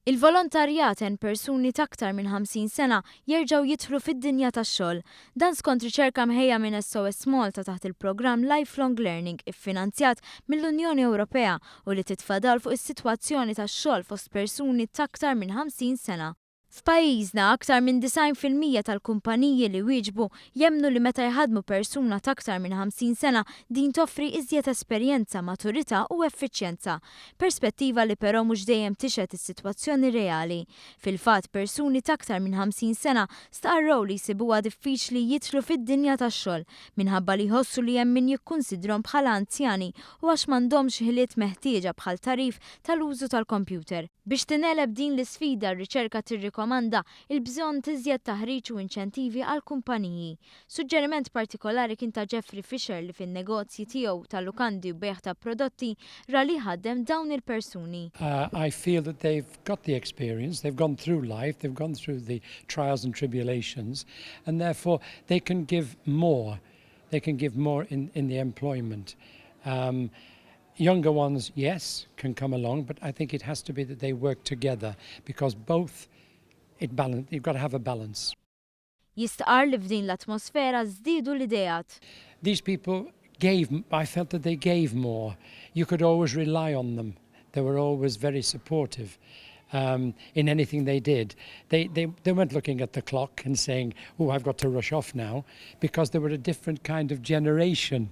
Il-volontarjat għen persuni t'aktar minn 50 sena jerġgħu jidħlu fid-dinja tax-xogħol. Dan skont riċerka mħejja minn SOS Malta taħt il-programm Lifelong Learning iffinanzjat mill-Unjoni Ewropea u li titfa' dawl fuq is-sitwazzjoni tax-xogħol fost persuni t'aktar minn 50 sena. F'pajjiżna, aktar minn 90% tal-kumpaniji li wieġbu jemmnu li meta jħaddmu persuna t'aktar minn 50 sena din toffri iżjed esperjenza, maturità u effiċjenza. Perspettiva li però mhux dejjem tixhed is-sitwazzjoni reali. Fil-fatt, persuni t'aktar minn 50 sena stqarrew li jsibuha diffiċli jidħlu fid-dinja tax-xogħol minħabba li jħossu li hemm min jikkunsidrhom bħala anzjani u għax m'għandhomx ħiliet meħtieġa bħal tagħrif tal-użu tal-kompjuter. Biex tingħeleb din l-isfida, r-riċerka tirrikomanda il-bżonn t'iżjed taħriġ u inċentivi għal kumpaniji. Suġġeriment partikolari kien ta' Jeffrey Fisher li fin-negozji tiegħu ta' lukandi u bejgħ ta' prodotti ra li ħaddem dawn il-persuni. I feel that they've got the experience, they've gone through life, they've gone through the trials and tribulations, and therefore they can give more. They can give more in the employment. Younger ones, yes, can come along, but I think it has to be that they work together because both, it balance, you've got to have a balance. Jistqar li f'din l-atmosfera żdiedu l-ideat. These people gave, I felt that they gave more. You could always rely on them. They were always very supportive in anything they did. They weren't looking at the clock and saying, "Oh, I've got to rush off now," because they were a different kind of generation.